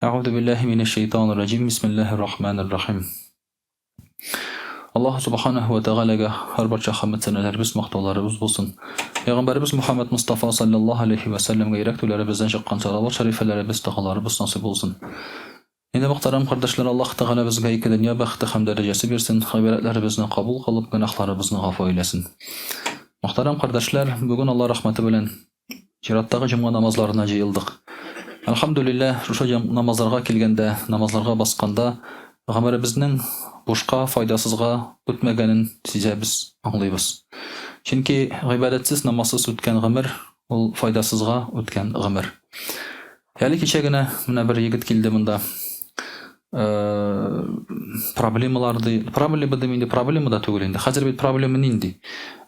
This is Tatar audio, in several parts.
Әгъүзу биллаһи минәш шәйтанир раҗим. Бисмиллаһир рахманир рахим. Аллаһ субханаһу ва тәгаләгә һәрбарча хәмд сәнәләребез, мактауларыбыз булсын. Пәйгамбәребез Мухаммад Мустафа саллаллаһу алейхи ва сәлләмгә йөрәк түләребездән чыккан салават шәрифәләребез, догаларыбыз насыйп булсын. Инде мөхтәрәм кардәшләр, Аллаһ Тәгалә безгә ике дөнья бәхете һәм дәрәҗәсе бирсен, гыйбадәтләребезне кабул кылып, гөнаһларыбызны гафу әйләсен. Мөхтәрәм кардәшләр, бүген Алла рәхмәте белән чираттагы җомга намазларына җыелдык. Әлхәмдүлилләһ, шушы намазларга килгәндә, намазларга басканда гомеребезнең бушка, файдасызга үтмәгәнен сизәбез, аңлыйбыз. Чөнки гыйбадәтсез, намазсыз үткән гомер ул файдасызга үткән гомер. Әле кичә генә менә бер егет килде монда. Э, проблемалар ди. Проблема дим инде, проблема да түгел инде. Хәзер бит проблема нинди?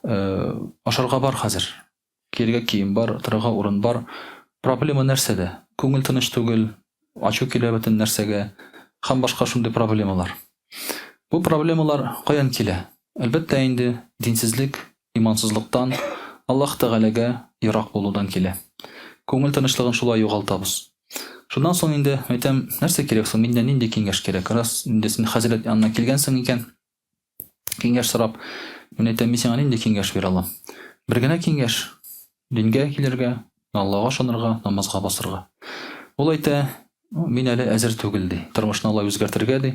Э, ашарга бар хәзер. Киергә кием бар, торырга урын бар. Проблема нәрсәдә? Күңел тыныч түгел, ачу килә бөтен нәрсәгә һәм башка шундый проблемалар. Бу проблемалар каян килә? Әлбәттә инде, динсезлек, имансызлыктан, Аллаһ Тәгаләгә ерак булудан килә. Күңел тынычлыгын шулай югалтабыз. Шуннан соң инде, әйтәм, нәрсә кирәк соң, миннән нинди киңәш кирәк? Раз инде син хәзрәт янына килгәнсең икән, киңәш сорап, мин әйтәм, мин сиңа нинди киңәш бирә алам? Бер генә киңәш, дингә килергә, Аллага ышанырга, намазга басырга. Ул әйтә, мин әле әзер түгел, ди. Тормышны алай үзгәртергә, ди.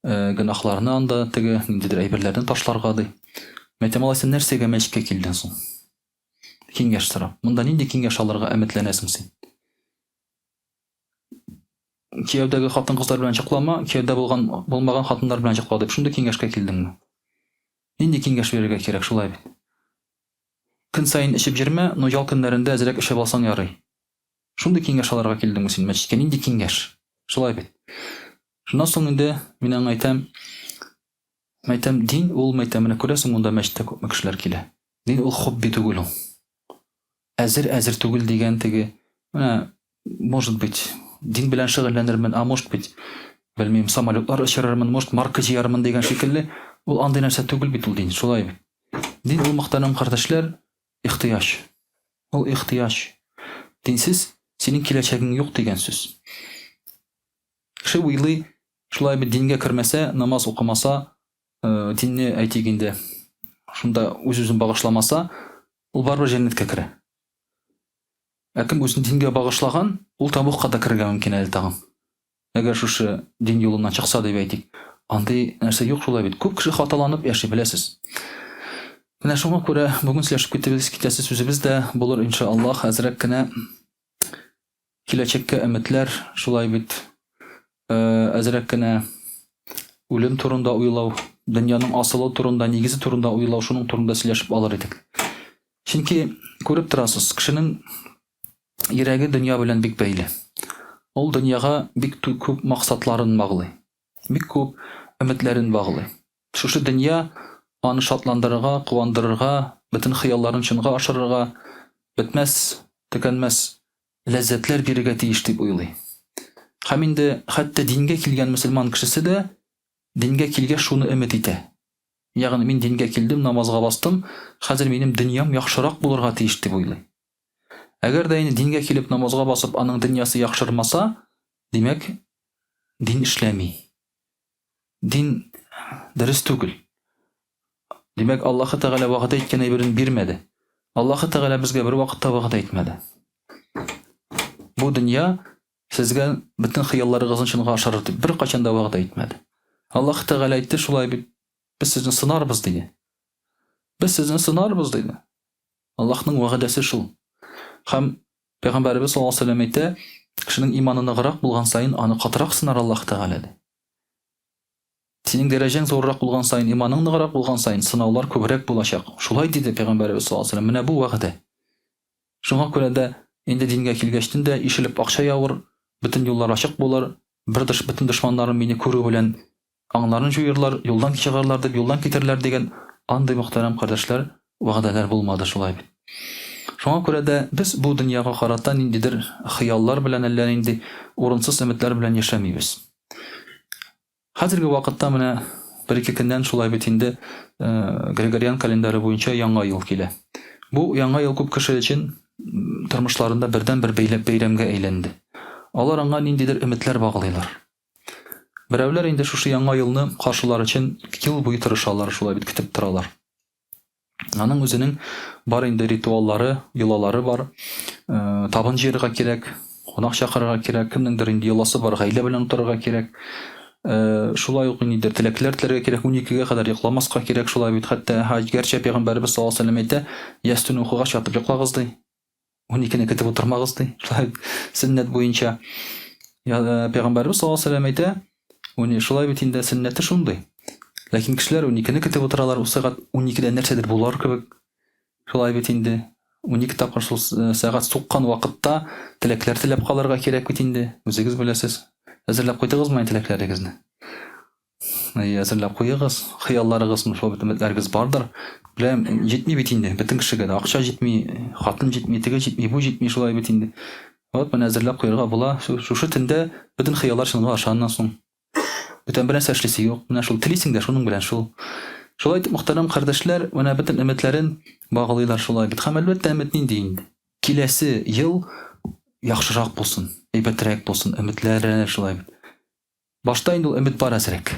Э, гөнаһларны анда теге ниндидер әйберләрне ташларга ди. Мәйтәм, алай син нәрсәгә мәчеткә килдең соң? Киңәш сорап. Монда нинди киңәш алырга өметләнәсең син? Кияүдәге хатын-кызлар белән чыклама, кияүдә булган булмаган хатыннар белән чыкла дип шундый киңәшкә килдеңме? Нинди киңәш бирергә кирәк шулай бит? Көн саен эчеп йөрмә, но ял көннәрендә әзрәк эчеп алсаң ярый. Шундый киңәш алырга килдеңме син мәчеткә? Нинди киңәш? Шулай бит. Шуннан соң инде мин аңа әйтәм, мәйтәм, дин ул, мәйтәм, менә күрәсең, монда мәчеттә күпме кешеләр килә. Дин ул хобби түгел ул. Әзер, әзер түгел дигән теге, менә, может быть, дин белән шөгыльләнермен, а может быть, белмим, самолетлар очырырмын, может, марка җыярмын дигән шикелле, ул андый нәрсә түгел бит ул дин, шулай бит. Дин ул, мөхтәрәм кардәшләр, ихтыяҗ. Ул ихтыяҗ. Динсез синең киләчәгең юк дигән сүз. Кеше уйлый, шулай бит дингә кермәсә, намаз укымаса, э, динне әйтик инде, шунда үз-үзен багышламаса, ул барыбер җәннәткә керә. Ә кем үзен дингә багышлаган, ул тәмугка да керергә мөмкин әле тагын. Әгәр шушы дин юлыннан чыкса дип әйтик, андый нәрсә юк шулай бит. Күп кеше хаталанып яши, беләсез. Менә шуңа күрә бүген сөйләшеп китебез, китәсе сүзебез дә булыр иншаллаһ, әзрәк кенә киләчәккә өметләр, шулай бит, э, әзрәк кенә үлем турында уйлау, дөньяның асылы турында, нигезе турында уйлау, шуның турында сөйләшеп алыр идек. Чөнки күреп торасыз, кешенең йөрәге дөнья белән бик бәйле. Ул дөньяга бик күп максатларын баглый, бик күп өметләрен баглый. Шушы дөнья аны шатландырырга, куандырырга, бөтен хыялларын чынга ашырырга, бетмәс, төкәнмәс ләззәтләр бирергә тиеш дип уйлый. Һәм инде хәтта дингә килгән мөселман кешесе дә дингә килгәч шуны өмет итә. Ягъни мин дингә килдем, намазга бастым, хәзер минем дөньям яхшырак булырга тиеш дип уйлый. Әгәр дә инде дингә килеп намазга басып аның дөньясы яхшырмаса, димәк, дин эшләми. Дин дөрес түгел. Димәк, Аллаһы Тәгалә вәгъдә иткән әйберен бирмәде. Аллаһы Тәгалә безгә бер вакытта вәгъдә итмәде. Бу дөнья сезгә бөтен хыялларыгызны чынга ашырыр дип беркайчан да вәгъдә итмәде. Аллаһы Тәгалә әйтте шулай бит, без сезне сынарбыз диде. Без сезне сынарбыз диде. Аллаһның вәгъдәсе шул. Һәм Пәйгамбәребез саллаллаһу алейһи ва сәлләм әйтә, кешенең иманы ныграк булган саен аны катырак сынар Аллаһ Тәгалә ди. Синең дәрәҗәң зуррак булган саен, иманың ныграк булган саен сынаулар күбрәк булачак. Шулай диде Пәйгамбәребез саллаллаһу алейһи ва сәлләм. Менә бу вәгъдә. Шуңа күрә дә инде дингә килгәчтен дә ишелеп акча явыр, бөтен юллар ачык булыр, бер дыш бөтен дошманнарым мине күрү белән Аңнарын җуерлар, юлдан чыгарлар дип, юлдан китәрләр дигән андый мөхтәрәм кардәшләр, вәгъдәләр булмады шулай бит. Шуңа күрә дә без бу дөньяга карата ниндидер хыяллар белән әллә нинди урынсыз өметләр белән яшәмибез. Хәзерге вакытта менә бер-ике көннән шулай бит инде Григориан календаре буенча Яңа ел килә. Бу Яңа ел күп кеше өчен тормышларында бердәнбер бәйләп бәйрәмгә әйләнде. Алар аңа ниндидер өметләр баглыйлар. Берәүләр инде шушы яңа елны каршылар өчен ел буе тырышалар, шулай бит көтеп торалар. Аның үзенең бар инде ритуаллары, йолалары бар. Э, табын җыярга кирәк, кунак чакырырга кирәк, кемнеңдер инде йоласы бар, гаилә белән утырырга кирәк. Э, шулай ук ниндидер теләкләр теләргә кирәк, 12-гә кадәр йокламаска кирәк, шулай бит. Хәтта гәрчә пәйгамбәребез саллаллаһу алейһи ва сәлләм әйтә, ястүне укыгач ятып йоклагыз ди. 12-не көтеп утырмагыз ди. Шулай сөннәт буенча. Я, э, пәйгамбәребез саллаллаһу алейһи ва сәлләм әйтә, уни шулай бит инде сөннәте шундый. Ләкин кешеләр 12-не көтеп утыралар, ул сәгать 12-дә нәрсәдер булар кебек. Шулай бит инде. 12 тапкыр шул э, сәгать суккан вакытта теләкләр теләп калырга кирәк бит инде. Үзегез беләсез. Әзерләп куйдыгызмы теләкләрегезне? Әйе, әзерләп куегыз. Хыялларыгыз, шул бит өметләрегез бардыр. Беләм, җитми бит инде, бөтен кешегә дә акча җитми, хатын җитми, теге җитми, бу җитми, шулай бит инде. Вот менә әзерләп куярга була. Шушы төндә бөтен хыяллар чынга аша аннан соң. Бүтән бер нәрсә эшлисе юк. Менә шул телисең дә шуның белән шул. Шулай итеп, мөхтәрәм кардәшләр, менә бөтен өметләрен баглыйлар шулай бит. Һәм әлбәттә өмет нинди инде? Киләсе ел яхшырак булсын, әйбәтрәк булсын, өметләре шулай бит. Башта инде ул өмет бар әзрәк.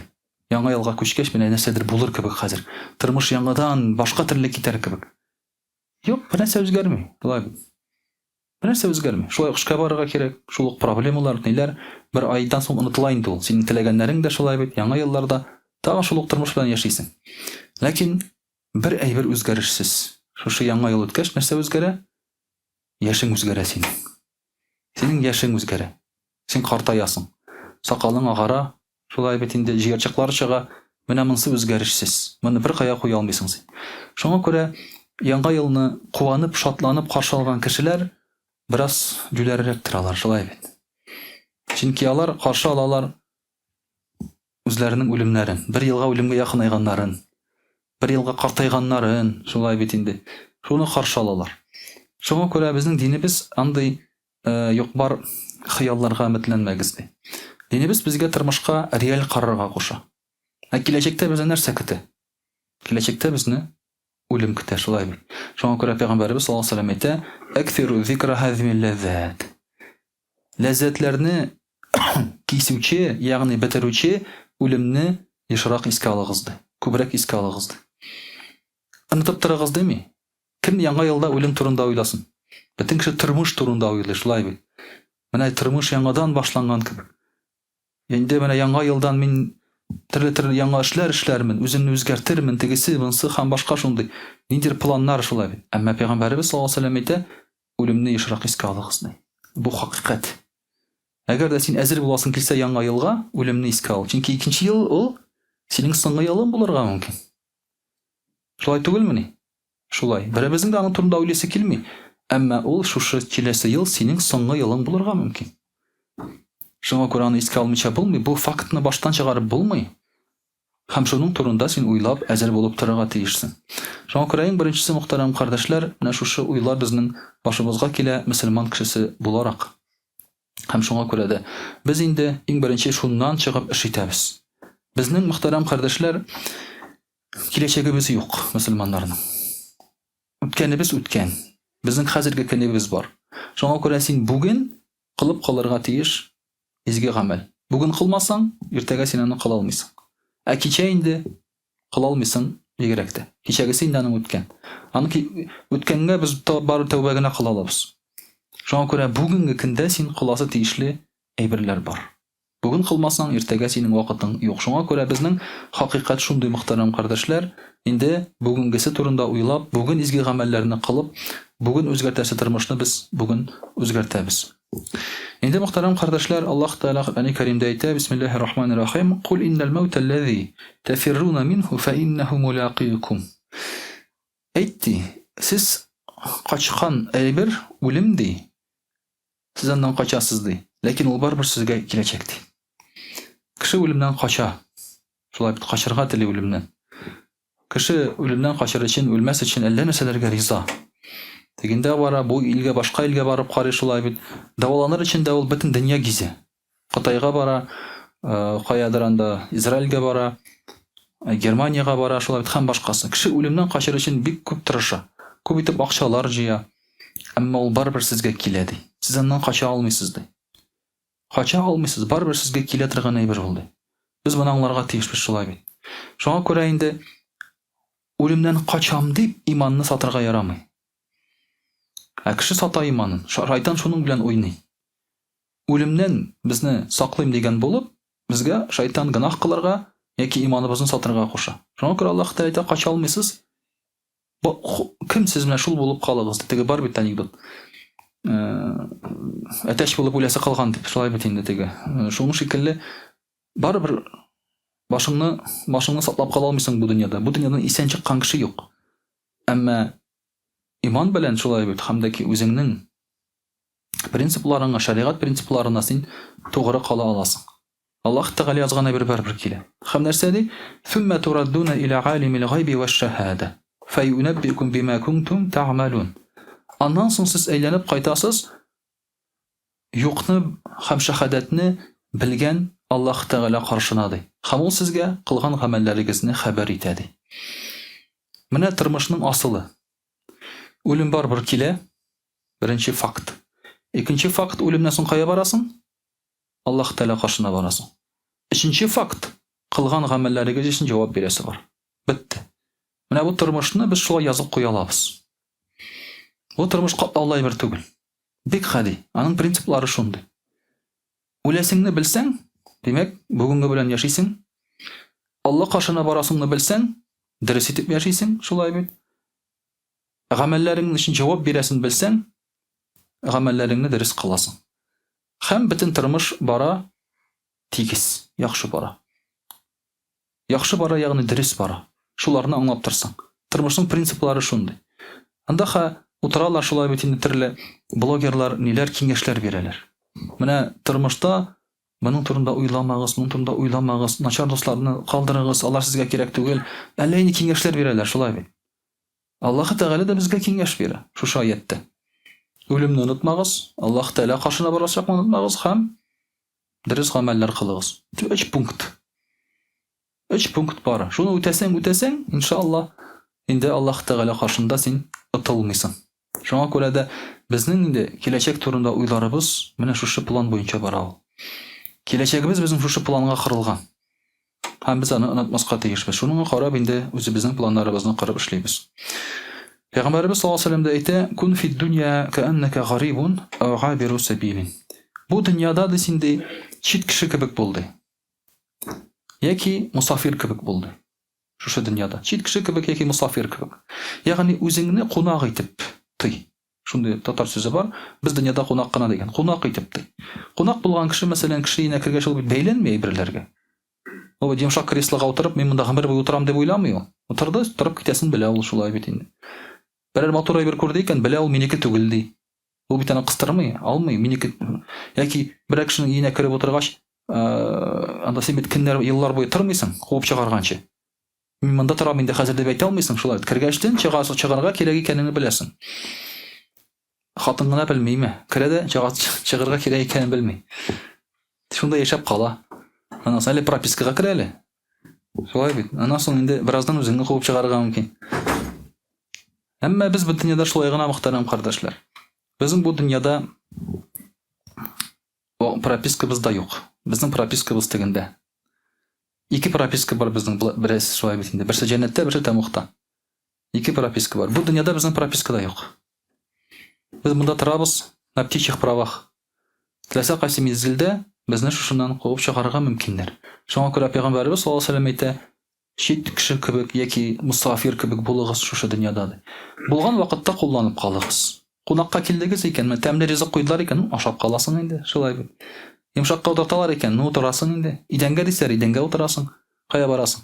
Яңа елга күчкәч, менә нәрсәдер булыр кебек хәзер. Тормыш яңадан башка төрле китәр кебек. Юк, бернәрсә үзгәрми. Шулай бит. Бернәрсә үзгәрми. Шулай ук эшкә барырга кирәк, шул ук проблемалар, ниләр. Бер айдан соң онытыла инде ул. Синең теләгәннәрең дә шулай бит, яңа елларда тагын шул ук тормыш белән яшисең. Ләкин бер әйбер үзгәрешсез. Шушы яңа ел үткәч, нәрсә үзгәрә? Яшең үзгәрә синең. Синең яшең үзгәрә. Син картаясың. Сакалың агара, шулай бит инде, җыерчыклар чыга. Менә монсы үзгәрешсез. Моны беркая куя алмыйсың син. Шуңа күрә Яңа елны куанып, шатланып каршы алган кешеләр бераз җүләррәк торалар, шулай бит. Чөнки алар каршы алалар үзләренең үлемнәрен, бер елга үлемгә якынайганнарын, бер елга картайганнарын, шулай бит инде. Шуны каршы алалар. Шуңа күрә безнең динебез андый Э, юк-бар хыялларга өметләнмәгез, ди. Динебез безгә тормышка реаль карарга куша. Ә киләчәктә безне нәрсә көтә? Киләчәктә безне үлем көтә, шулай бит. Шуңа күрә пәйгамбәребез саллаллаһу алейһи вәсәлләм әйтә: "Әксиру зикра һазимил ләззат." Ләззәтләрне кисүче, ягъни бетерүче үлемне ешрак искә алыгыз, ди. Күбрәк искә алыгыз, ди. Онытып торыгыз дими. Кем яңа елда үлем турында уйласын? Бөтен кеше тормыш турында уйлый, шулай бит. Менә тормыш яңадан башланган кебек. Инде менә яңа елдан мин төрле-төрле яңа эшләр эшләрмен, үземне үзгәртермен, тегесе, монсы һәм башка шундый. Ниндидер планнар шулай бит. Әмма пәйгамбәребез саллаллаһу алейһи ва сәлләм әйтә, үлемне ешрак искә алыгыз ди. Бу хакыйкать. Әгәр дә син әзер буласың килсә яңа елга, үлемне искә ал. Чөнки икенче ел ул синең соңгы елың булырга мөмкин. Шулай түгелмени? Шулай. Беребезнең дә аның турында уйлыйсы килми. Әмма ул шушы киләсе ел синең соңгы елың булырга мөмкин. Шуңа күрә аны искә алмыйча булмый. Бу фактны баштан чыгарып булмый. Һәм шуның турында син уйлап, әзер булып торырга тиешсең. Шуңа күрә иң беренчесе, мөхтәрәм кардәшләр, менә шушы уйлар безнең башыбызга килә, мөселман кешесе буларак. Һәм шуңа күрә дә без инде иң беренче шуннан чыгып эш итәбез. Безнең, мөхтәрәм кардәшләр, Киләчәгебез юк, мөселманнарның. Үткәнебез үткән. Безнең хәзерге көнебез бар. Шуңа күрә син бүген кылып калырга тиеш изге гамәл. Бүген кылмасаң, иртәгә син аны кыла алмыйсың. Ә кичә инде кыла алмыйсың бигрәк тә. Кичәгесе инде аның үткән. Аны үткәнгә без бары тәүбә генә кыла алабыз. Шуңа күрә бүгенге көндә син кыласы тиешле әйберләр бар. Бүген кылмасаң, иртәгә синең вакытың юк. Шуңа күрә безнең хакыйкать шундый, мөхтәрәм кардәшләр, инде бүгенгесе турында уйлап, бүген изге гамәлләрне кылып, бүген үзгәртәсе тормышны без бүген үзгәртәбез. Инде, мөхтәрәм кардәшләр, Аллаһ Тәгалә Коръәни Кәримдә әйтә, Бисмиллаһир рахманир рахим, Кул иннәл мәүтәлләзи тәфирруна минһу фә иннәһу мулякыйкум. Әйт ди, сез качкан әйбер үлем ди, Сез аннан качасыз, ди. Ләкин ул барыбер сезгә киләчәк, ди. Кеше үлемнән кача. Шулай бит, качырга тели үлемнән. Кеше үлемнән качыр өчен, үлмәс өчен әллә нәрсәләргә риза. Тегендә бара, бу илгә, башка илгә барып карый шулай бит. Дәваланыр өчен дә ул бөтен дөнья гизә. Кытайга бара, э, каядыр анда Израильгә бара, э, Германиягә бара, шулай бит һәм башкасы. Кеше үлемнән качыр өчен бик күп тырыша. Күп итеп акчалар җыя. Әмма ул барыбер сезгә килә ди. Сез аннан кача алмыйсыз ди. Кача алмыйсыз, барыбер сезгә килә торган әйбер ул, ди. Без моны аңларга тиешбез шулай бит. Шуңа күрә инде үлемнән качам дип иманны сатырга ярамый. Ә кеше сата иманын. Шайтан шуның белән уйный. Үлемнән безне саклыйм дигән булып, безгә шайтан гөнаһ кылырга яки иманыбызны сатырга куша. Шуңа күрә Аллаһ Тәгалә әйтә, кача алмыйсыз, Кем сез менә шул булып калыгыз. Теге бар бит анекдот. Әтәч булып үләсе калган дип, шулай бит инде теге. Шуның шикелле барыбер башыңны башыңны саклап кала алмыйсың бу дөньяда. Бу дөньядан исән чыккан кеше юк. Әмма иман белән шулай бит, һәм дә ки үзеңнең принципларыңа, шәригать принципларына син тугры кала аласың. Аллаһ Тәгалә язган әйбер барыбер килә. Һәм нәрсә ди? Сүммә тураддуна иля галимил гайби вәш-шәһадә, фәюнәббиукум бима кунтум тәгъмәлун. Аннан соң сез әйләнеп кайтасыз юкны һәм шәһадәтне белгән Аллаһ Тәгалә каршына, ди. Һәм ул сезгә кылган гамәлләрегезне хәбәр итә, ди. Менә тормышның асылы. Үлем барыбер килә. Беренче факт. Икенче факт, үлемнән соң кая барасың? Аллаһ Тәгалә каршына барасың. Өченче факт, кылган гамәлләрегез өчен җавап бирәсе бар. Бетте. Менә бу тормышны без шулай язып куя алабыз. Бу тормыш катлаулы әйбер түгел. Бик гади. Аның принциплары шундый. Үләсеңне белсәң, димәк, бүгенге белән яшисең. Алла каршына барасыңны белсәң, дөрес итеп яшисең, шулай бит. Гамәлләрең өчен җавап бирәсен белсәң, гамәлләреңне дөрес кыласың. Һәм бөтен тормыш бара тигез, яхшы бара. Яхшы бара, ягъни дөрес бара. Шуларны аңлап торсаң. Тормышның принциплары шундый. Анда ха утыралар шулай бит инде төрле блогерлар ниләр киңәшләр бирәләр. Менә тормышта моның турында уйламагыз, моның турында уйламагыз, начар дусларны калдырыгыз, алар сезгә кирәк түгел. Әллә инде киңәшләр бирәләр, шулай бит. Аллаһы Тәгалә дә безгә киңәш бирә шушы аяттә. Үлемне онытмагыз, Аллаһ Тәгалә каршына барачакны онытмагыз һәм дөрес гамәлләр кылыгыз. Өч пункт. Өч пункт бар. Шуны үтәсәң, үтәсәң, иншалла, инде Аллаһ Тәгалә каршында син отылмыйсың. Шуңа күрә дә безнең инде киләчәк турында уйларыбыз менә шушы план буенча бара ул. Киләчәгебез безнең шушы планга корылган. Һәм без аны онытмаска тиешбез. Шуның карап инде үзебезнең планнарыбызны корып эшлибез. Пәйгамбәребез саллаллаһу алейһи вәсәлләм дә әйтә, "Кун фид дөнья кәәннәкә гарибун ау габиру сәбилин." Бу дөньяда ди син ди чит кеше кебек бул ди. Яки мусафир кебек бул ди. Шушы дөньяда чит кеше кебек яки мусафир кебек. Ягъни үзеңне кунак итеп тый. Шундый татар сүзе бар, без дөньяда кунак кына дигән. Кунак итеп ди. Кунак булган кеше, мәсәлән, кеше өенә кергәч, ул бит бәйләнми әйберләргә. Ул бит йомшак креслога утырып, мин монда гомер буе утырам дип уйламый ул. Утырды, торып китәсен белә ул шулай бит инде. Берәр матур әйбер күрде икән, белә ул минеке түгел ди. Ул бит аны кыстырмый, алмый, минеке. Яки берәр кешенең өенә кереп утыргач, анда син бит көннәр, еллар буе тормыйсың, куып чыгарганчы. Мин монда торам инде хәзер дип әйтә алмыйсың, шулай бит. Кергәчтен чыгасың, чыгарга кирәк икәнеңне беләсең. Хатын гына белмиме? Керә дә чыга, чыгарга кирәк икәнен белми. Шунда яшәп кала. Аннан соң әле пропискага керә әле. Шулай бит. Аннан соң инде бераздан үзеңне куып чыгарырга мөмкин. Әмма без бу дөньяда шулай гына, мөхтәрәм кардәшләр. Безнең бу дөньяда пропискабыз да юк. Безнең пропискабыз тегендә. Ике прописка бар безнең, берсе шулай бит инде. Берсе җәннәттә, берсе тәмугта. Ике прописка бар. Бу дөньяда безнең прописка да юк. Без монда торабыз на птичьих правах. Теләсә кайсы мизгелдә безне шушыннан куып чыгарырга мөмкиннәр. Шуңа күрә пәйгамбәребез саллаллаһу алейһи ва сәлләм әйтә, чит кеше кебек яки мусафир кебек булыгыз шушы дөньяда ди. Булган вакытта кулланып калыгыз. Кунакка килдегез икән, менә тәмле ризык куйдылар икән, ну, ашап каласың инде, шулай бит. Йомшакка утырталар икән, ну, утырасың инде. Идәнгә дисәләр, идәнгә утырасың. Кая барасың?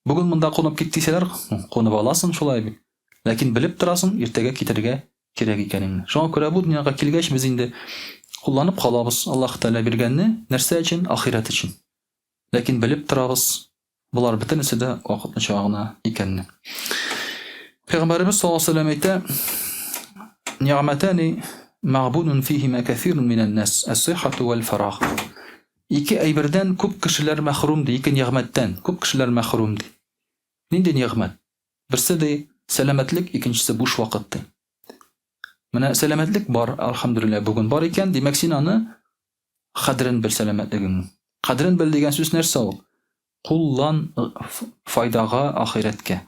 Бүген монда кунып кит дисәләр, кунып аласың, шулай бит. Ләкин белеп торасың, иртәгә китәргә кирәк икәнеңне. Шуңа күрә бу дөньяга килгәч, без инде кулланып калабыз Аллаһ Тәгалә биргәнне, нәрсә өчен? Ахирәт өчен. Ләкин белеп торабыз, болар бөтенесе дә вакытлыча гына икәнне. Пәйгамбәребез саллаллаһу алейһи вәсәлләм әйтә, Нигъмәтани мәгъбунун фиһима кәсирун минән нас, әс-сиххату вәл фараг. Ике әйбердән күп кешеләр мәхрүм ди, ике нигъмәттән күп кешеләр мәхрүм ди. Нинди нигъмәт? Берсе ди, сәламәтлек, икенчесе буш вакыт ди. Менә сәламәтлек бар, альхамдулилла, бүген бар икән, димәк син аны. Кадерен бел сәламәтлегеңнең. Кадерен бел дигән сүз нәрсә ул? Куллан файдага, ахирәткә.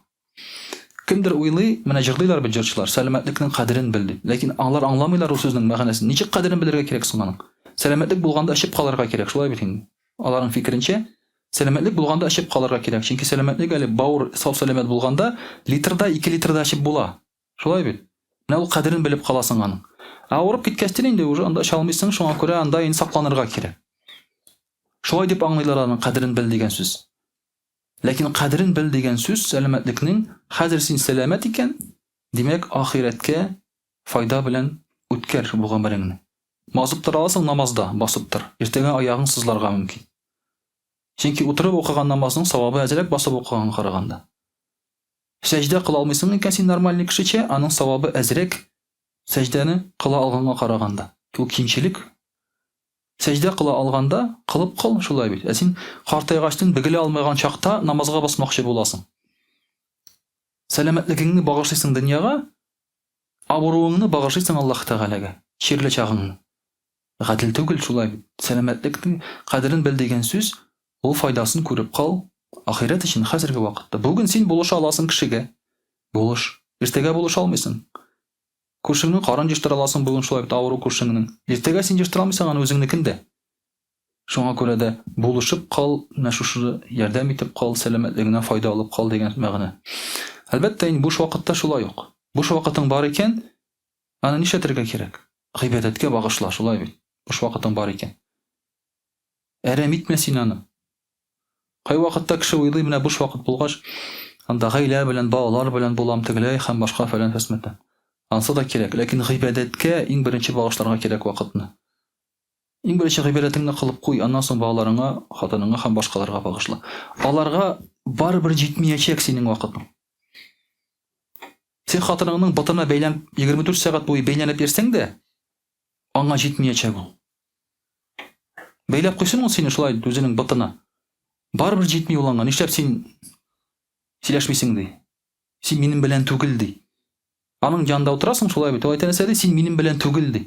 Кемдер уйлый, менә җырлыйлар бит җырчылар, сәламәтлекнең кадерен бел дип. Ләкин алар аңламыйлар ул сүзнең мәгънәсен. Ничек кадерен белергә кирәк соң аның? Сәламәтлек булганда эчеп калырга кирәк, шулай бит инде. Аларның фикеренчә, сәламәтлек булганда эчеп калырга кирәк. Чөнки сәламәтлек әле бавыр сау-сәламәт булганда литрда, 2 литрда эчеп була. Шулай бит? Менә ул кадерен белеп каласың аның. Ә авырып киткәчтен инде уже анда эчә алмыйсың, шуңа күрә анда инде сакланырга кирәк. Шулай дип аңлыйлар аның кадерен бел дигән сүз. Ләкин кадерен бел дигән сүз сәламәтлекнең, хәзер син сәламәт икән, димәк, ахирәткә файда белән үткәр бу гомереңне. Басып тора аласың намазда, басып тор. Иртәгә аягың сызларга мөмкин. Чөнки утырып укыган намазның савабы әзрәк басып укыганга караганда. Сәҗдә кыла алмыйсың икән син нормальный кешечә, аның савабы әзрәк сәҗдәне кыла алганга караганда. Ул кимчелек. Сәҗдә кыла алганда, кылып кыл, шулай бит. Ә син картайгачтын бөгелә алмаган чакта намазга басмакчы буласың. Сәламәтлегеңне багышлыйсың дөньяга, авыруыңны багышлыйсың Аллаһ Тәгаләгә, чирле чагыңны. Гадел түгел шулай бит. Сәламәтлекнең кадерен бел дигән сүз, ул файдасын күреп кал, ахирәт өчен хәзерге вакытта. Бүген син булыша аласың кешегә. Булыш. Иртәгә булыша алмыйсың. Күршеңнең карын җыштыра аласың бүген шулай бит авыру күршеңнең. Иртәгә син җыштыра алмыйсың аны үзеңнекен дә. Шуңа күрә дә булышып кал, менә шушы ярдәм итеп кал, сәламәтлегеңнән файда алып кал дигән мәгънә. Әлбәттә, инде буш вакытта шулай ук. Буш вакытың бар икән, аны нишләтергә кирәк? Гыйбадәткә багышла, шулай бит. Буш вакытың бар икән. Әрәм итмә син аны. Кайвакытта кеше уйлый, менә буш вакыт булгач, анда гаилә белән, балалар белән булам, тегеләй һәм башка фәлән фәсмәтә. Ансы да кирәк, ләкин гыйбадәткә иң беренче багышларга кирәк вакытны. Иң беренче гыйбадәтеңне кылып куй, аннан соң балаларыңа, хатыныңа һәм башкаларга багышла. Аларга барыбер җитмиячәк синең вакытың. Син хатыныңның ботына бәйләнеп 24 сәгать буе бәйләнеп йөрсәң дә, аңа җитмиячәк ул. Бәйләп куйсын ул сине шулай үзенең ботына. Барыбер җитми ул аңа. Нишләп син сөйләшмисең ди. Син минем белән түгел ди. Аның янында утырасың шулай бит. Ул әйтә нәрсә ди? Син минем белән түгел ди.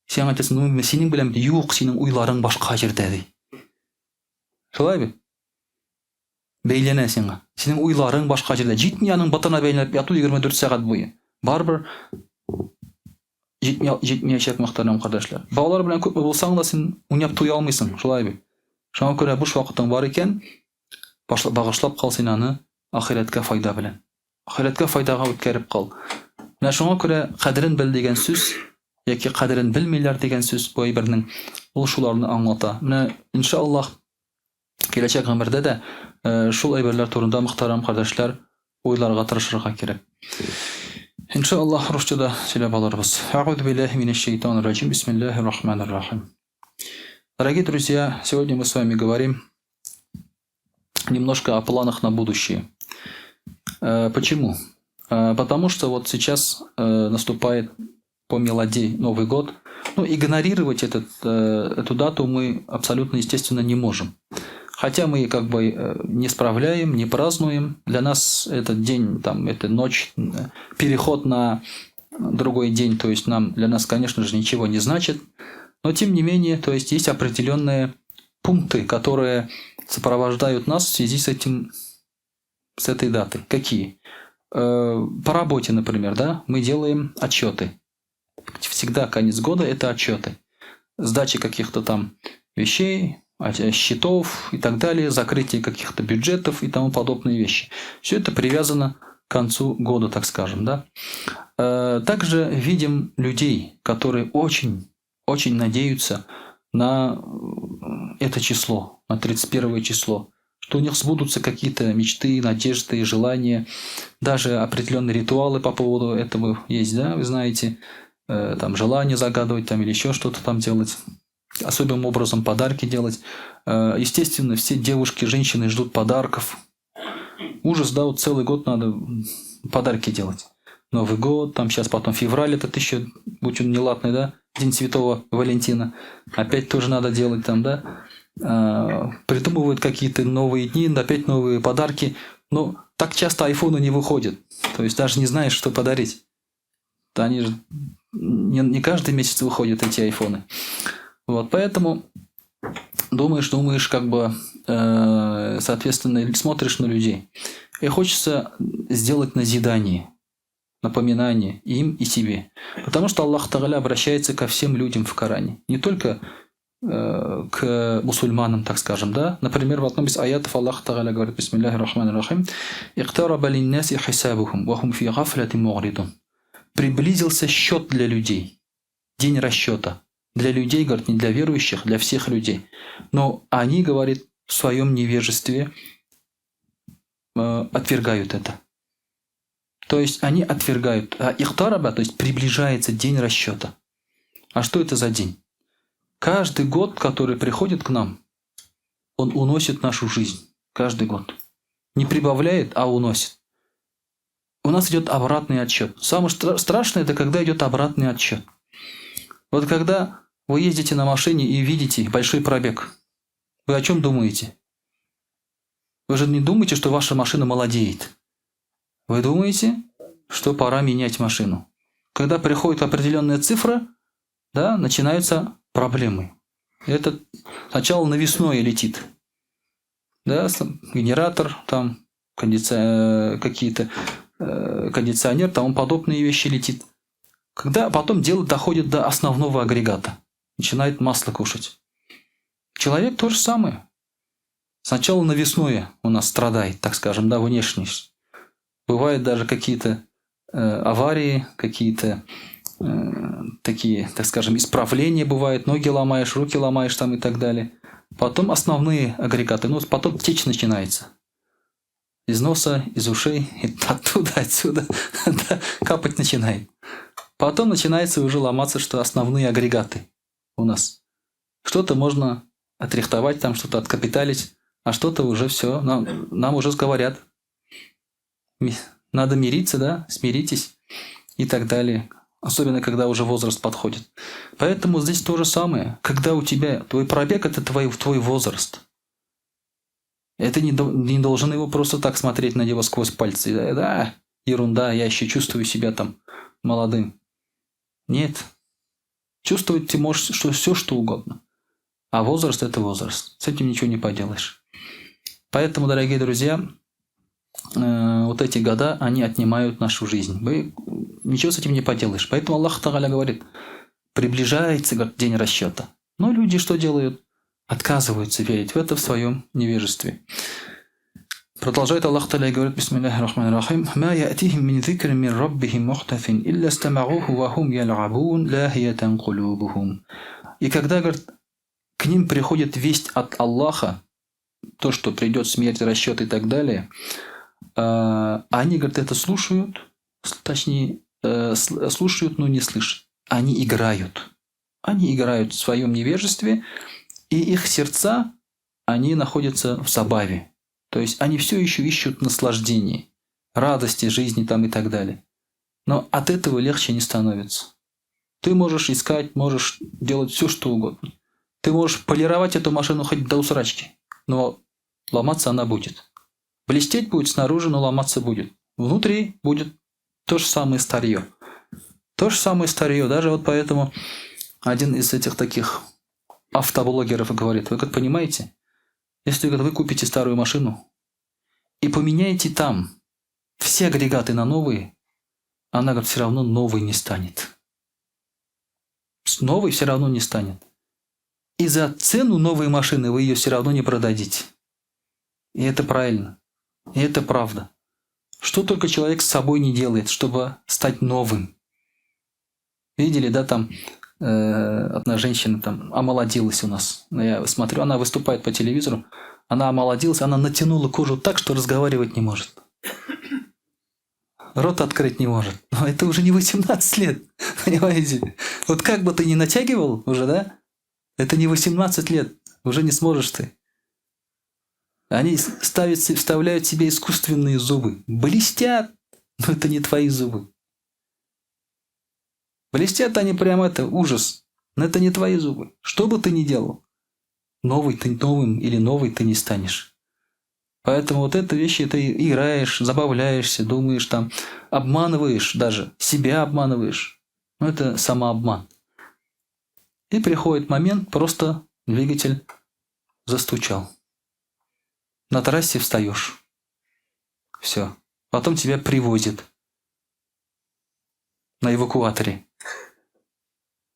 Син аңа әйтәсең, ну, синең белән юк, синең уйларың башка җирдә ди. Шулай бит? Бәйләнә сиңа. Синең уйларың башка җирдә. Җитми аның ботына бәйләнеп яту 24 сәгать буе. Барыбер җитми җитмиячәк, мөхтәрәм кардәшләр. Балалар белән күпме булсаң да син уйнап туя алмыйсың, шулай бит. Шуңа күрә буш вакытың бар икән, багышлап кал син аны ахирәткә файда белән. Ахирәткә файдага үткәреп кал. Менә шуңа күрә кадерен бел дигән сүз яки кадерен белмиләр дигән сүз бу әйбернең ул шуларны аңлата. Менә иншаллаһ Киләчәк гомердә дә шул әйберләр турында мөхтәрәм кардәшләр уйларга тырышырга кирәк. Иншаллаһ русча да сөйләп алырбыз. Әгъузу биллаһи минәш шайтанир раҗим. Бисмиллаһир рахманир рахим. Дорогие друзья, сегодня мы с вами говорим немножко о планах на будущее. Почему? Потому что вот сейчас наступает по мелодии Новый год. Ну, игнорировать этот, эту дату мы абсолютно, естественно, не можем. Хотя мы как бы не справляем, не празднуем. Для нас этот день, там, эта ночь, переход на другой день, то есть нам, для нас, конечно же, ничего не значит. Но, тем не менее, то есть есть определенные пункты, которые сопровождают нас в связи с этим, с этой датой. Какие? По работе, например, да, мы делаем отчеты. Всегда конец года – это отчеты. Сдачи каких-то там вещей, счетов и так далее, закрытие каких-то бюджетов и тому подобные вещи. Все это привязано к концу года, так скажем, да. Также видим людей, которые очень, очень надеются на это число, на 31 число, что у них сбудутся какие-то мечты, надежды, желания, даже определенные ритуалы по поводу этого есть, да, вы знаете, там желание загадывать там, или еще что-то там делать, особым образом подарки делать. Естественно, все девушки, женщины ждут подарков. Ужас, да, вот целый год надо подарки делать. Новый год, там сейчас потом февраль этот еще, будь он неладный, да, День Святого Валентина. Опять тоже надо делать там, да. Придумывают какие-то новые дни, опять новые подарки. Но так часто айфоны не выходят. То есть даже не знаешь, что подарить. Они же не каждый месяц выходят, эти айфоны. Вот, поэтому думаешь, думаешь, как бы, соответственно, смотришь на людей. И хочется сделать назидание, напоминание им и себе. Потому что Аллах Тааля обращается ко всем людям в Коране. Не только к мусульманам, так скажем, да. Например, в одном из аятов Аллах Тааля говорит: «بسم الله الرحمن الرحيم, اقترب للناس حسابهم، وهم في غفلة معرضون». Приблизился счет для людей, день расчета. Для людей, говорит, не для верующих, для всех людей. Но они, говорит, в своем невежестве отвергают это. То есть они отвергают. А اقترب, то есть приближается день расчета. А что это за день? Каждый год, который приходит к нам, он уносит нашу жизнь. Каждый год. Не прибавляет, а уносит. У нас идет обратный отсчет. Самое страшное – это когда идет обратный отсчет. Вот когда вы ездите на машине и видите большой пробег, вы о чем думаете? Вы же не думаете, что ваша машина молодеет. Вы думаете, что пора менять машину. Когда приходит определенная цифра, да, начинаются проблемы. Это сначала навесное летит. Да, генератор, там, какие-то кондиционер, тому подобные вещи летит. Когда потом дело доходит до основного агрегата, начинает масло кушать. Человек то же самое. Сначала навесное у нас страдает, так скажем, да, внешность. Бывают даже какие-то аварии, какие-то такие, так скажем, исправления бывают, ноги ломаешь, руки ломаешь там и так далее. Потом основные агрегаты, ну, потом течь начинается. Из носа, из ушей, оттуда, отсюда, да, капать начинает. Потом начинается уже ломаться, что основные агрегаты у нас. Что-то можно отрихтовать, там что-то откапиталить, а что-то уже все, нам уже говорят. Надо мириться, да, смиритесь и так далее. Особенно, когда уже возраст подходит. Поэтому здесь то же самое. Когда у тебя твой пробег – это твой возраст. Это не должен его просто так смотреть на него сквозь пальцы. Да, да, ерунда, я еще чувствую себя там молодым. Нет. Чувствовать ты можешь что, все, что угодно. А возраст – это возраст. С этим ничего не поделаешь. Поэтому, дорогие друзья, вот эти года, они отнимают нашу жизнь. Вы ничего с этим не поделаешь. Поэтому Аллах Тааля говорит, приближается, говорит, день расчета. Но люди что делают? Отказываются верить в это в своем невежестве. Продолжает Аллах Тааля и говорит, بسم الله الرحمن الرحيم, «ما يأتيهم من ذكر من ربهم محدث إلا استمعوه وهم يلعبون لاهية قلوبهم». И когда, говорит, к ним приходит весть от Аллаха, то, что придет смерть, расчет и так далее, они, говорит, это слушают, точнее, слушают, но не слышат. Они играют. Они играют в своем невежестве, и их сердца, они находятся в забаве. То есть они все еще ищут наслаждение, радости жизни там и так далее. Но от этого легче не становится. Ты можешь искать, можешь делать все, что угодно. Ты можешь полировать эту машину хоть до усрачки, но ломаться она будет. Блестеть будет снаружи, но ломаться будет. Внутри будет то же самое старье. То же самое старье. Даже вот поэтому один из этих таких автоблогеров говорит, вы как понимаете, если, говорит, вы купите старую машину и поменяете там все агрегаты на новые, она, говорит, все равно новой не станет. Новой все равно не станет. И за цену новой машины вы ее все равно не продадите. И это правильно. И это правда. Что только человек с собой не делает, чтобы стать новым. Видели, да, там одна женщина там омолодилась у нас. Я смотрю, она выступает по телевизору, она омолодилась, она натянула кожу так, что разговаривать не может. Рот открыть не может. Но это уже не 18 лет, понимаете? Вот как бы ты ни натягивал уже, да? Это не 18 лет, уже не сможешь ты. Они вставляют себе искусственные зубы. Блестят, но это не твои зубы. Блестят они прямо, это ужас. Но это не твои зубы. Что бы ты ни делал, новый ты новым или новый ты не станешь. Поэтому вот эти вещи ты играешь, забавляешься, думаешь там, обманываешь даже, себя обманываешь. Но это самообман. И приходит момент, просто двигатель застучал. На трассе встаешь. Все. Потом тебя привозят на эвакуаторе.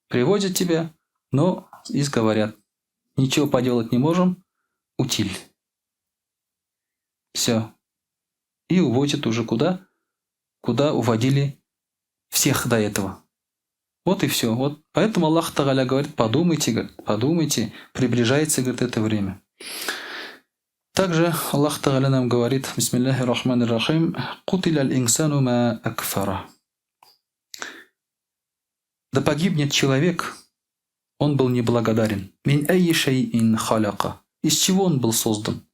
Привозят тебя, но и говорят, ничего поделать не можем, утиль. Все. И увозят уже куда? Куда уводили всех до этого. Вот и все. Вот поэтому Аллах Тагаля говорит, подумайте, говорит, подумайте, приближается, говорит, это время. Также Аллах Тагаля нам говорит, Бисмиллахи рахмани рахим, «Кутиля инсану ма акфара». Да погибнет человек, он был неблагодарен. Мин айи шайин халяка. Из чего он был создан?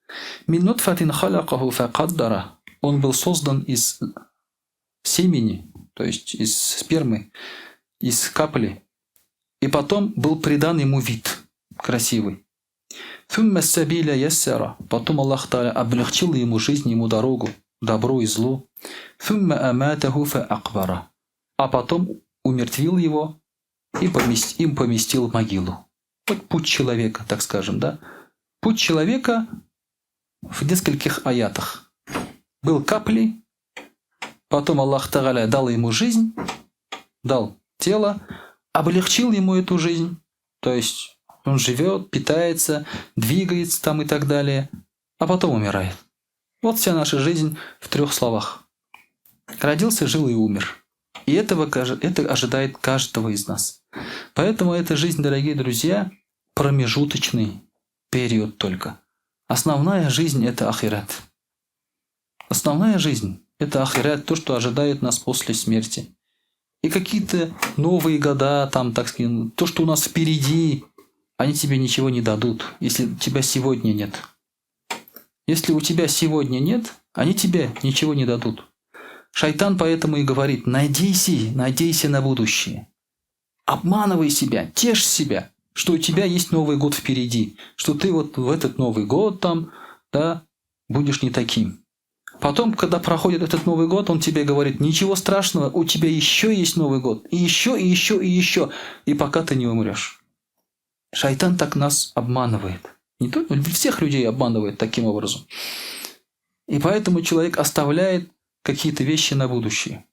Мин нутфатин халякаху факаддара. Он был создан из семени, то есть из спермы, из капли. И потом был придан ему вид красивый. Thumma сабиля яссара. Потом Аллах Тааля облегчил ему жизнь, ему дорогу, добру и злу. Thumma аматаху фа акбара. А потом умертвил его и им поместил в могилу. Вот путь человека, так скажем, да? Путь человека в нескольких аятах. Был каплей, потом Аллах Тагаля дал ему жизнь, дал тело, облегчил ему эту жизнь, то есть он живет, питается, двигается там и так далее, а потом умирает. Вот вся наша жизнь в трех словах. Родился, жил и умер. И это ожидает каждого из нас. Поэтому эта жизнь, дорогие друзья, промежуточный период только. Основная жизнь – это ахират. Основная жизнь – это ахират, то, что ожидает нас после смерти. И какие-то новые года, там, так сказать, то, что у нас впереди, они тебе ничего не дадут, если тебя сегодня нет. Если у тебя сегодня нет, они тебе ничего не дадут. Шайтан поэтому и говорит, надейся, надейся на будущее. Обманывай себя, тешь себя, что у тебя есть Новый год впереди, что ты вот в этот Новый год там, да, будешь не таким. Потом, когда проходит этот Новый год, он тебе говорит, ничего страшного, у тебя еще есть Новый год, и еще, и еще, и еще, и пока ты не умрешь. Шайтан так нас обманывает. Не только всех людей обманывает таким образом. И поэтому человек оставляет какие-то вещи на будущее.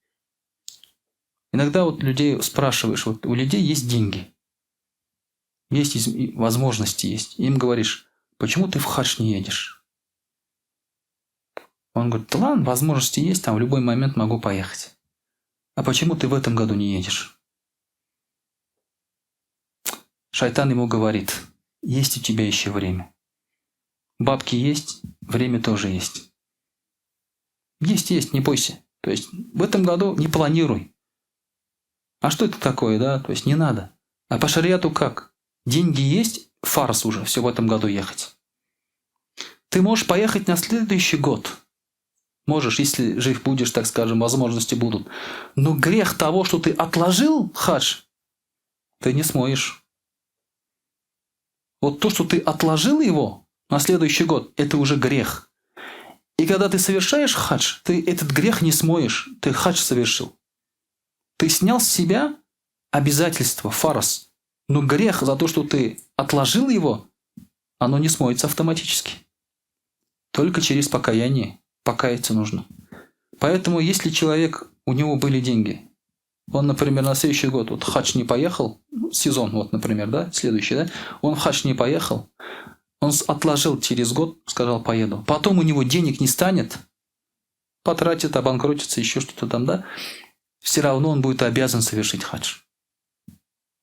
Иногда вот людей спрашиваешь, вот у людей есть деньги, есть возможности есть. Им говоришь, почему ты в хадж не едешь? Он говорит, да ладно, возможности есть, там в любой момент могу поехать. А почему ты в этом году не едешь? Шайтан ему говорит, есть у тебя еще время. Бабки есть, время тоже есть. Есть, есть, не бойся. То есть в этом году не планируй. А что это такое, да? То есть не надо. А по шариату как? Деньги есть, фарс уже, все в этом году ехать. Ты можешь поехать на следующий год. Можешь, если жив будешь, так скажем, возможности будут. Но грех того, что ты отложил хадж, ты не смоешь. Вот то, что ты отложил его на следующий год, это уже грех. И когда ты совершаешь хадж, ты этот грех не смоешь. Ты хадж совершил. Ты снял с себя обязательство, фарс. Но грех за то, что ты отложил его, оно не смоется автоматически. Только через покаяние. Покаяться нужно. Поэтому, если человек, у него были деньги, он, например, на следующий год вот хадж не поехал, сезон, вот, например, да, следующий, да, он в хадж не поехал, он отложил через год, сказал, поеду. Потом у него денег не станет, потратит, обанкротится, еще что-то там, да, все равно он будет обязан совершить хадж.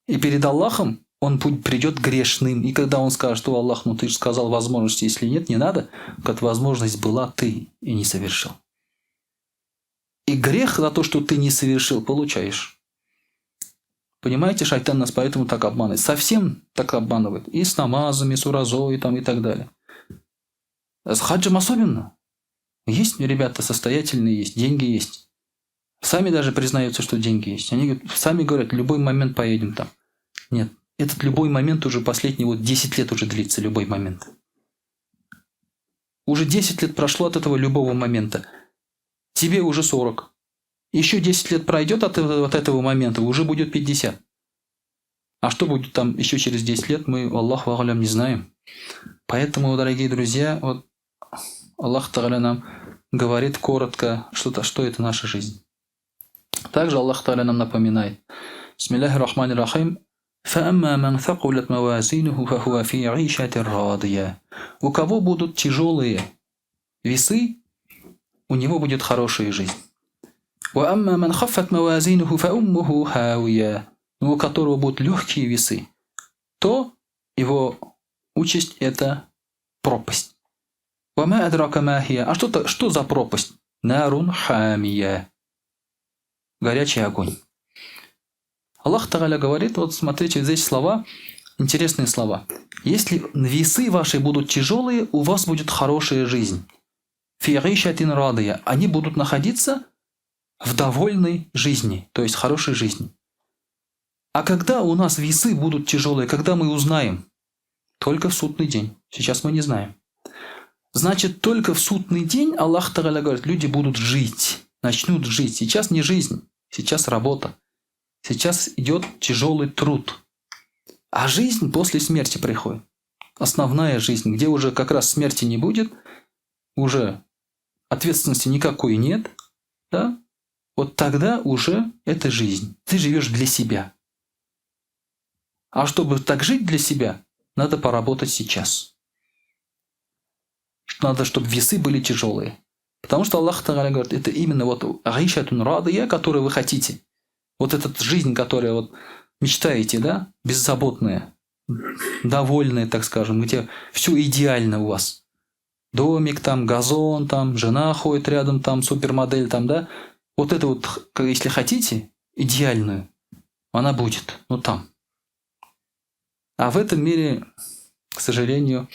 И перед Аллахом он придет грешным. И когда он скажет, что Аллах, ну ты же сказал возможности, если нет, не надо, как возможность была, ты и не совершил. И грех за то, что ты не совершил, получаешь. Понимаете, шайтан нас поэтому так обманывает. Совсем так обманывает. И с намазами, с уразой там, и так далее. С хаджем особенно. Есть ребята состоятельные, есть, деньги есть. Сами даже признаются, что деньги есть. Они говорят, сами говорят, любой момент поедем там. Нет, этот любой момент уже последний, вот 10 лет уже длится, любой момент. Уже 10 лет прошло от этого любого момента. Тебе уже 40. Еще 10 лет пройдет от этого момента, уже будет 50. А что будет там еще через 10 лет, мы, Аллаху Агалям, не знаем. Поэтому, дорогие друзья, вот Аллах Тагаля нам говорит коротко, что, что это наша жизнь. Также Аллах Тагаля нам напоминает. Бисмиллахи рахмани рахим. فَأَمَّا مَنْ ثَقُلَتْ مَوَازِينُهُ فَهُوَ فِي عِيشَةٍ رَاضِيَةٍ. У кого будут тяжелые весы, у него будет хорошая жизнь. وَأَمَّا مَنْ خَفَّتْ مَوَازِينُهُ فَأُمُّهُ هَاوِيَةٌ. У которого будут легкие весы, то его участь – это пропасть. وَمَا أَدْرَاكَ مَا هِيَ. А что за пропасть? نَارٌ حَامِيَةٌ. Горячий огонь. Аллах Тагаля говорит, вот смотрите, здесь слова, интересные слова. Если весы ваши будут тяжелые, у вас будет хорошая жизнь. في عيشة راضية. Они будут находиться в довольной жизни, то есть хорошей жизни. А когда у нас весы будут тяжелые, когда мы узнаем? Только в судный день. Сейчас мы не знаем. Значит, только в судный день Аллах Тагаля говорит, люди будут жить, начнут жить. Сейчас не жизнь, сейчас работа. Сейчас идет тяжелый труд. А жизнь после смерти приходит. Основная жизнь, где уже как раз смерти не будет, уже ответственности никакой нет, да? Вот тогда уже это жизнь. Ты живешь для себя. А чтобы так жить для себя, надо поработать сейчас. Надо, чтобы весы были тяжелые. Потому что Аллах Тагаля говорит, это именно вот عيشة راضية, которую вы хотите. Вот эта жизнь, которую вот мечтаете, да, беззаботная, довольная, так скажем, где все идеально у вас. Домик там, газон там, жена ходит рядом там, супермодель там, да. Вот это вот, если хотите, идеальную, она будет, но там. А в этом мире, к сожалению,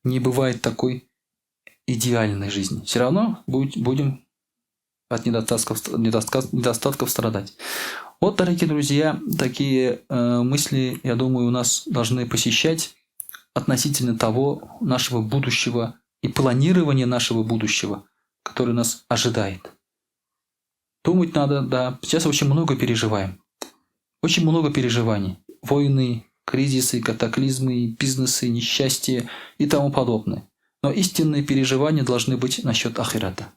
не бывает такой идеальной жизни. Все равно будем от недостатков страдать. Вот, дорогие друзья, такие мысли, я думаю, у нас должны посещать относительно того нашего будущего и планирования нашего будущего, которое нас ожидает. Думать надо, да. Сейчас очень много переживаем. Очень много переживаний. Войны, кризисы, катаклизмы, бизнесы, несчастья и тому подобное. Но истинные переживания должны быть насчет ахирата.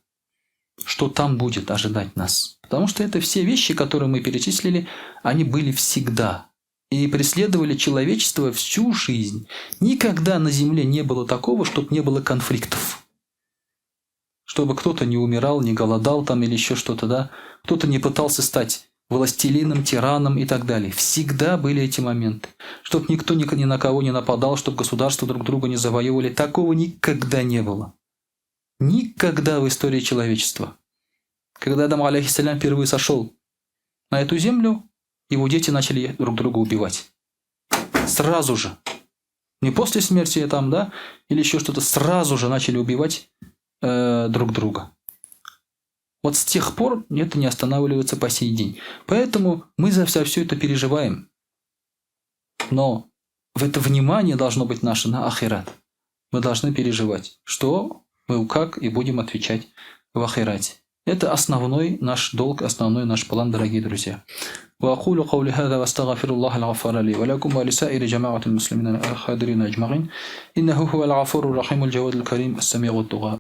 Что там будет ожидать нас. Потому что это все вещи, которые мы перечислили, они были всегда. И преследовали человечество всю жизнь. Никогда на земле не было такого, чтобы не было конфликтов. Чтобы кто-то не умирал, не голодал там или еще что-то, да? Кто-то не пытался стать властелином, тираном и так далее. Всегда были эти моменты. Чтоб никто ни на кого не нападал, чтоб государства друг друга не завоевывали. Такого никогда не было. Никогда в истории человечества. Когда Адам, عليه السلام, впервые сошел на эту землю, его дети начали друг друга убивать. Сразу же. Не после смерти там, да, или еще что-то, сразу же начали убивать друг друга. Вот с тех пор это не останавливается по сей день. Поэтому мы за все это переживаем. Но в это внимание должно быть наше на ахират. Мы должны переживать, что мы как и будем отвечать в ахирате. Это основной наш долг, основной наш план, дорогие друзья. وأقول قولي هذا واستغفر الله الغفار لي ولكم ولسائر جماعة المسلمين الحاضرين أجمعين إنه هو الغفور الرحيم الجواد الكريم السميع الدعاء.